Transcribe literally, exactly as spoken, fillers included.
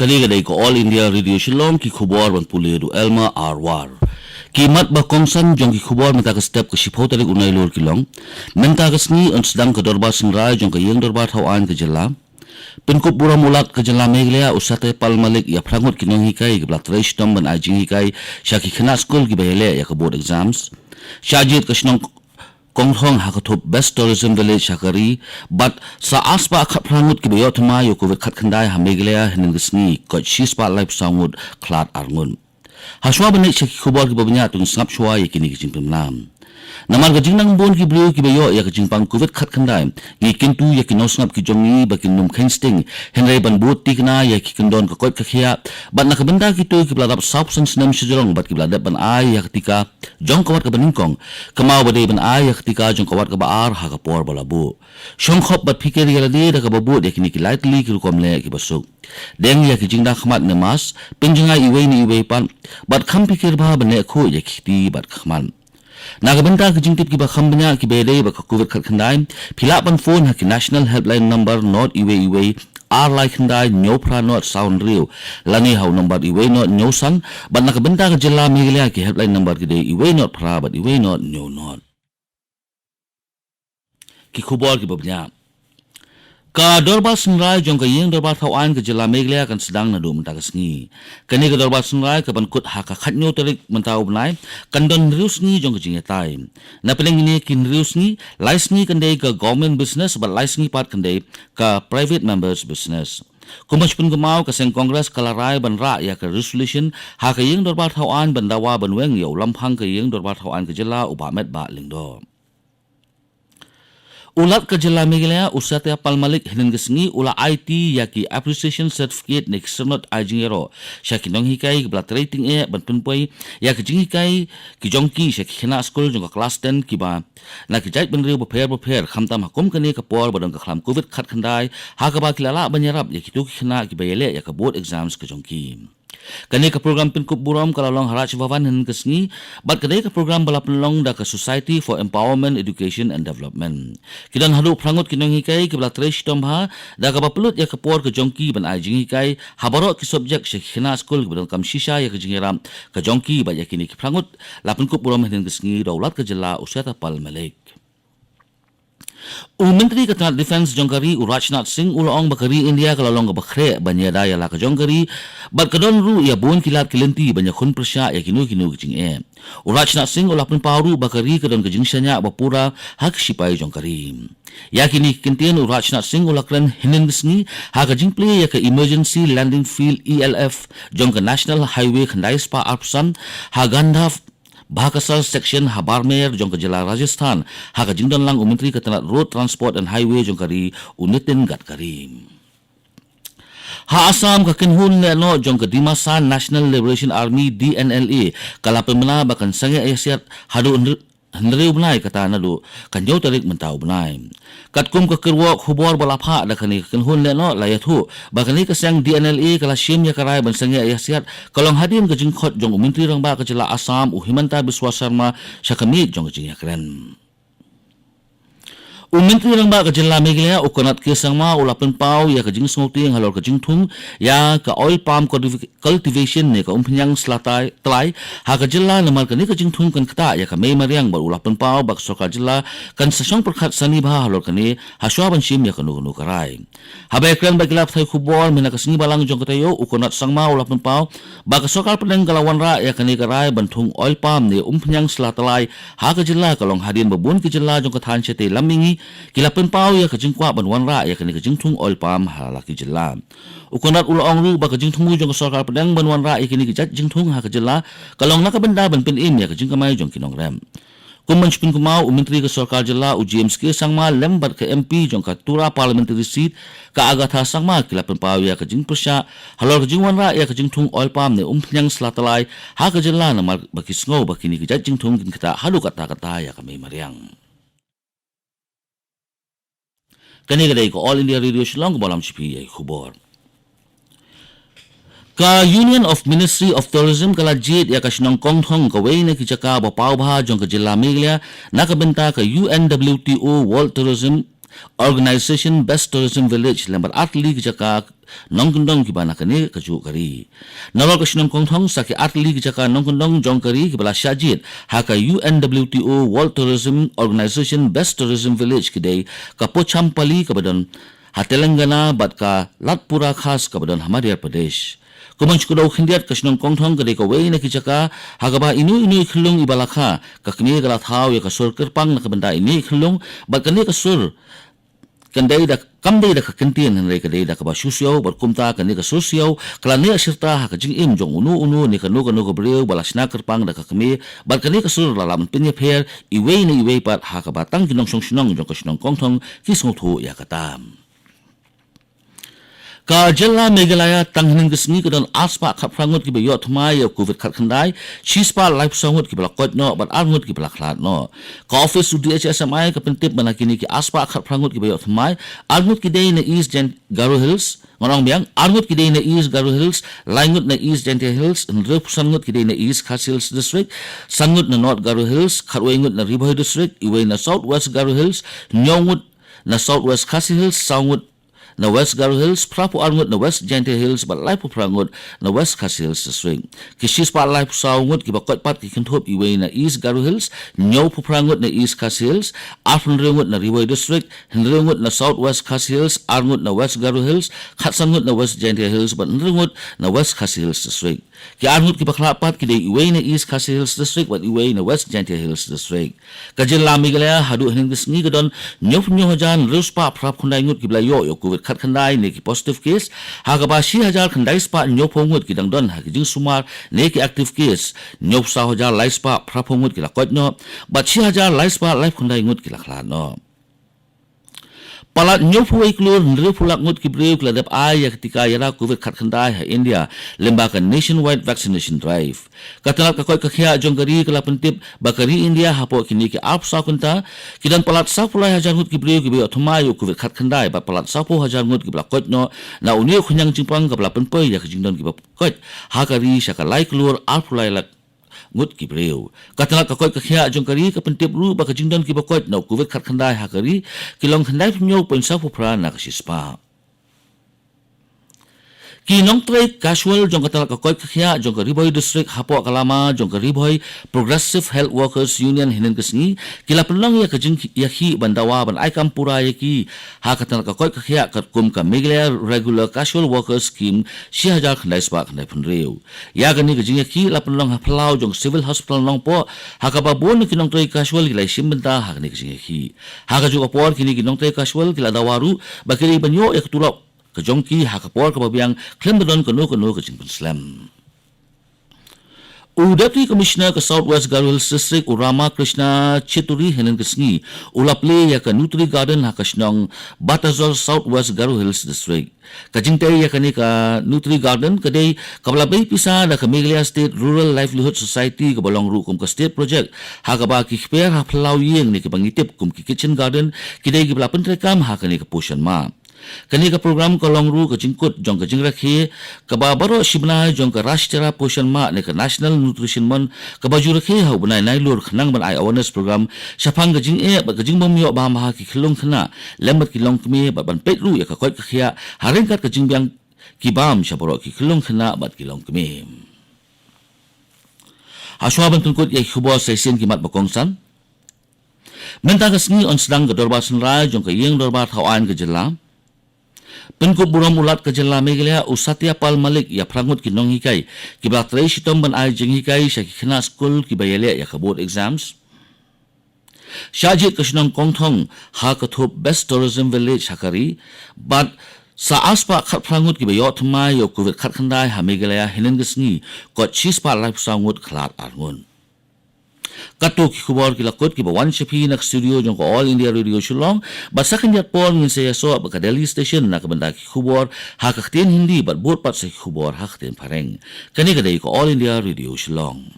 Kane ka dei ka All India Radio Shillong, ki khubor ban pule da u Elma Arwar. Ki mat ba kongsan jong ki khubor mynta ka step ka shiphew tarik u Nailur ki long. Mynta ka sngi yn sdang ka dorbar synrai jong ka ïing dorbar thaw aiñ ka jylla. Pynkup burom u Lat ka jylla Meghalaya u Satyapal Malik ïa phra ngut ki nonghikai kiba la trei shitom ban ai jinghikai sha ki khynnah skul kiba ïaleh ïa ka board exams. Shah jied ka shnong Kongthong ha ka thup Best Tourism Village ha ka ri, bad sa arspah khatphra ngut kiba ïoh thymmai ïa u Covid khatkhyndai ha Meghalaya hynnin ka sngi, koit shispah laiphew saw ngut, khlad ar ngut. Hashwa ban leit sha ki khubor kiba bniah, to ngin sngap shuwa ïa kine ki jingpynbna. Namar ka jingnang bun ki briew kiba ïoh ïa ka jingpang Covid khatkhyndai, ngi kyntu ïa ki nongsngap ki jong ngi ba kin nym kheiñ sting, hynrei ban bud thikna ïa ki kyndon ka koit ka khiah, bad na ka bynta kito kiba la dap sawphew san snem shajrong bad kiba la dep ban ai ïa ka tika jong ka wat kaba nyngkong, kynmaw ba dei ban ai ïa ka tika jong ka wat kaba ar ha ka por ba la buh. Shongkhop bad phikir ïa lade da kaba bud ïa kine ki lai tylli ki rukom leh kiba suk. Deng ïa ki jingda khmat ne mask, pynjngai iwei na iwei pat, bad kham phikir bha ban leh khuid ïa ki kti bad ka khmat. Na ka bynta ki jingtip kiba kham bniah kiba ïadei bad ka Covid khatkhyndai, phi lah ban phone ha ki National Helpline number not iwei iwei ar lai khyndai hynñiew phra not saw hynriew, lane ha u number iwei not hynñiew san, bad na ka bynta ka jylla Meghalaya ki helpline number ki dei iwei not phra bad iwei not hynñiew not. Ki khubor kiba bniah. Ka dorbar synrai jong ka ïing dorbar thaw aiñ ka jylla Meghalaya kan sdang naduh mynta ka sngi. Kane ka dorbar synrai kaban kut ha ka khathynñiew tarik mynta u bnai, kan don hynriew sngi jong ka jingïatai. Na pdeng kine ki hynriew sngi, lai sngi kan dei ka government business bad lai sngi pat kan dei ka private members business. Kum ban shu pynkynmaw, ka seng Congress ka la rai ban rah ïa ka resolution ha ka ïing dorbar thaw aiñ ban dawa ban weng ïa u lamphang ka ïing dorbar thaw aiñ ka jylla u Bah Metbah Lyngdoh. U Lat ka jylla Meghalaya u Satyapal Malik hynnin ka sngi u la aiti ïa ki appreciation certificate ne ki syrnod ai jingïaroh sha ki nonghikai kiba la trei tyngeh ban pynpoi ïa ka jinghikai ki jong ki sha ki khynnah skul jong ka klas ten kiba na ki jaitbynriew bapher bapher, khamtam ha kum kane ka por ba don ka khlam Covid khatkhyndai, ha kaba ki la lah ban ïarap ïa kito ki khynnah kiba ïaleh ïa ka board exams ka jong ki. Kane ka program pynkup burom ka la long ha Raj Bhavan hynnin ka sngi, bad ka dei ka program ba la pynlong da ka Society for Empowerment, Education and Development. Ki don haduh phra ngut ki nonghikai kiba la trei shitom bha, da kaba pynlut ïa ka por ka jong ki ban ai jinghikai ha baroh ki subject sha ki khynnah skul kiba donkam shisha ïa ka jingïarap ka jong ki, bad ïa kine ki phra ngut la pynkup burom hynnin ka sngi da u Lat ka jylla u Satyapal Malik. U Myntri ka tnat Defence jong ka ri u Rajnath Singh u la ong ba ka ri India ka la long kaba khreh ban ïada ïa la ka jong ka ri, bad ka don ruh ïa bun ki lad ki lynti ban ïakhun pyrshah ïa kino kino ki jingeh. U Rajnath Singh u la pynpaw ruh ba ka ri ka don ka jingshaniah ba pura ha ki shipai jong ka ri. Ïa kine ki kyntien u Rajnath Singh u la kren hynnin ka sngi ha ka jingplie ïa ka Emergency Landing Field, E L F, jong ka National Highway khyndai spah arphew san ha Gandhar Bhakasar section ha Barmer jong ka jylla Rajasthan, ha ka jingdon lang u Myntri ka tnat Road Transport and Highway jong ka ri u Nitin Gadkari. Ha Assam, ka kynhun lehnoh jong ka Dimasa National Liberation Army, D N L A, ka la pynbna ba kan sangeh ïasiat haduh hynriew bnai, kata naduh ka hynñiew tarik mynta u bnai. Katkum ka kyrwoh khubor ba la phah da kane ka kynhun lehnoh, la ïathuh ba kane ka seng D N L A ka la shim ïa ka rai ban sangeh ïasiat ka long hadien ka jingkhot jong u Myntri Rangbah ka jylla Assam u Himanta Biswa Sarma sha ka miej jong ka jingïakren. U Myntri Rangbah ka jylla Meghalaya u Conrad K Sangma u la pynpaw ïa ka jingsngewtieng halor ka jingthung ïa ka oil palm cultiv- cultivation ne ka umphniang sla tai- tlai ha ka jylla, namar kane ka jingthung kan ktah ïa ka mei mariang, bad u la pynpaw ba ka sorkar jylla kan sa shong pyrkhat sani bha halor kane hashwa ban shim ïa kano kano ka rai. Haba ïakren bad ki lad pathai khubor mynta ka sngi balang jong ka taïew, u Conrad Sangma u la pynpaw ba ka sorkar pdeng ka la wanrah ïa kane ka rai ban thung oil palm ne umphniang sla tlai ha ka jylla, ka long hadien ba bun ki jylla jong ka thaiñ shatei lam mihngi ki la pynpaw ïa ka jingkwah ban wanrah ïa kane ka jingthung oil palm ha la ki jylla. U Conrad u la ong ruh ba ka jingthmu jong ka sorkar pdeng ban wanrah ïa kine ki jait jingthung ha ka jylla ka long na ka bynta ban pynim ïa ka jingkamai jong ki nongrep. Kum ban shu pynkynmaw, u Myntri ka sorkar jylla u James K Sangma lem bad ka M P jong ka Tura Parliamentary Seat ka Agatha Sangma ki la pynpaw ïa ka jingpyrshah halor ka jingwanrah ïa ka jingthung oil palm ne umphniang sla tlai ha ka jylla, namar ba ki sngew ba kine ki jait jingthung kin ktah haduh katta katta ïa ka mei mariang. Kane ka dei ka All India Radio Shillong, kaba lam sha phi ïa ki khubor. Ka Union of Ministry of Tourism ka la jied ïa ka shnong Kongthong, kawei na ki jaka ba paw bha jong ka jylla Meghalaya, na ka bynta ka U N W T O World Tourism Organization Best Tourism Village lem bad artylli ki jaka nongkyndong kiba na kane kajuh ka ri. Nalor ka shnong Kongthong sa ki artylli ki jaka nongkyndong jong ka ri kiba la shah jied ha ka U N W T O World Tourism Organization Best Tourism Village ki dei ka Pochampalli kaba don ha Telangana bad ka Satpura Khas kaba don ha Madhya Pradesh. Kumba shu kdew khyndiat, ka shnong Kongthong ka dei kawei na ki jaka ha kaba ino ino i khyllung iba la kha, ka kmie ka la thaw ïa ka sur kyrpang na ka bynta ine i khyllung, bad kane ka sur kan dei da, kam dei da ka kyntien, hynrei ka dei da kaba shu siaw, bad kumta kane ka sur siaw ka la neh shirta ha ka jingim jong uno uno ne kano kano ka briew ba la shna kyrpang da ka kmie, bad kane ka sur la lah ban pynïapher iwei na iwei pat, ha kaba tang ki nongshong shnong jong ka shnong Kongthong ki sngewthuh ïa kata. Ka jylla Meghalaya tang hynnin ka sngi ka don arspah khatphra ngut kiba ïoh thymmai ïa u Covid khatkhyndai, shispah laiphew saw ngut kiba la koit noh bad ar ngut kiba la khlad noh. Ka office u D H S M I ka pyntip ba na kine ki arspah khatphra ngut kiba ïoh thymmai, ar ngut ki dei na East Jain-, Garo Hills, ngan ong biang, ar ngut ki dei na East Garo Hills, lai ngut na East Jaintia Hills, hynriewphew san ngut ki dei na East Khasi Hills District, san ngut na North Garo Hills, khatwei ngut na Ri Bhoi District, iwei na South West Garo Hills, hynñiew ngut na South West Khasi Hills, saw ngut na West Garo Hills, phraphew ar ngut na West Jaintia Hills bad laiphew phra ngut na West Khasi Hills District. Ki shispah laiphew saw ngut kiba koit pat ki kynthup iwei na East Garo Hills, hynñiewphew phra ngut na East Khasi Hills, arphew hynriew ngut na Ri Bhoi District, hynriew ngut na South West Khasi Hills, ar ngut na West Garo Hills, khatsan ngut na West Jaintia Hills bad hynriew ngut na West Khasi Hills District. Ki ar ngut kiba khlad pat ki dei iwei na East Khasi Hills District bad iwei na West Jaintia Hills District. Ka jylla Meghalaya haduh hynnin ka sngi ka don hynñiewphew hynñiew hajar hynriew spah phraphew khyndai ngut kiba la ïoh ïa u Covid khatkhyndai ne ki positive case, ha kaba shi hajar khyndai spah hynñiewphew ngut ki dang don ha ki jingsumar ne ki active case, hynñiewphew saw hajar lai spah phraphew ngut ki la koit noh, bad shi hajar lai spah laiphew khyndai ngut ki la khlad noh. Palat hynñiewphew wei klur hynriewphew lak ngut ki briew ki la dep ai ïa ka tika ïada Covid khatkhyndai ha India lyngba ka Nationwide Vaccination Drive. Ka tnat ka koit ka khiah jong ka ri ka la pyntip ba ka ri India hapoh kine ki arphew saw kynta ki don palat sawphew lai hajar ngut ki briew kiba ïoh thymmai ïa u Covid khatkhyndai bad palat sawphew hajar ngut kiba la koit noh na une u khñiang jingpang kaba la pynpoi ïa ka jingdon kiba koit ha ka ri sha ka lai klur arphew lai lak ngut ki briew. Ka tnat ka koit ka khiah jong ka ri ka pyntip ruh ba ka jingdon kiba koit na u Covid khatkhyndai ha ka ri ki long khyndaiphew hynñiew point sawphew phra na ka shispah. Ki nongtrei casual jong ka tnat ka koit ka khiah jong ka Ri Bhoi District hapoh ka lama jong ka Ri Bhoi Progressive Health Workers Union hynnin ka sngi ki la pynlong ïa ka jingïakhih ban dawa ban ai kam pura ïa ki ha ka tnat ka koit ka khiah katkum ka Meghalaya Regular Casual Workers Scheme shi hajar khyndai spah khyndaiphew hynriew. Ïa kane ka jingïakhih la pynlong ha phyllaw jong Civil Hospital Nongpoh, ha kaba bun ki nongtrei casual ki la ïashim bynta ha kane ka jingïakhih. Ha kajuh ka por kine ki nongtrei casual ki la dawa ruh ba ki dei ban ïoh ïa ka tulop ka jong ki ha ka por kaba biang khlem da don kano kano ka jingpynslem. U Deputy Commissioner ka South West Garo Hills District, u Ramakrishna Chituri, hynnin ka sngi u la plie ïa ka Nutri Garden ha ka shnong Batazor, South West Garo Hills District. Ka jingtei ïa kane ka Nutri Garden ka dei kaba la bei pisa da ka Meghalaya State Rural Livelihood Society kaba long ruh kum ka state project, ha kaba ki kper ha phyllaw ïing ne kiba ngi tip kum ki kitchen garden ki dei kiba la pyntreikam ha kane ka Poshan Maah. Kane ka program ka long ruh ka jingkut jong ka jingrakhe kaba baroh shi bnai jong ka Rashtriya Poshan Maah ne ka National Nutrition Month, kaba ju rakhe ha u bnai Nailur khnang ban ai awareness program shaphang ka jingeh bad ka jingbym ïoh bam ha ki khyllung khynnah lem bad ki longkmie bad ban peit ruh ïa ka koit ka khiah ha ryngkat ka jingbiang ki bam sha baroh ki khyllung khynnah bad ki longkmie. Hashwa ban pynkut ïa ki khubor sa shisien ki mat ba kongsan. Mynta ka sngi yn sdang ka dorbar synrai jong ka ïing dorbar thaw aiñ ka jylla. Pynkup burom u Lat ka jylla Meghalaya u Satya Pal Malik ïa phra ngut ki nonghikai kiba la trei shitom ban ai jinghikai sha ki khynnah skul kiba ïaleh ïa ka board exams. Shah jied ka shnong Kongthong ha ka thup Best Tourism Village ha ka ri, bad sa arspah khatphra ngut kiba ïoh thymmai ïa u Covid khatkhyndai ha Meghalaya hynnin ka sngi, koit shispah laiphew saw ngut, khlad ar ngut. Kato ki khubor ki la kut kiba wan sha phi na ka studio jong ka All India Radio Shillong, bad sa khyndiat por ngin sa ïasoh bad ka Delhi Station na ka bynta ki khubor ha ka ktien Hindi bad bud pat sa ki khubor ha ka ktien Phareng. Kane ka dei ka All India Radio Shillong.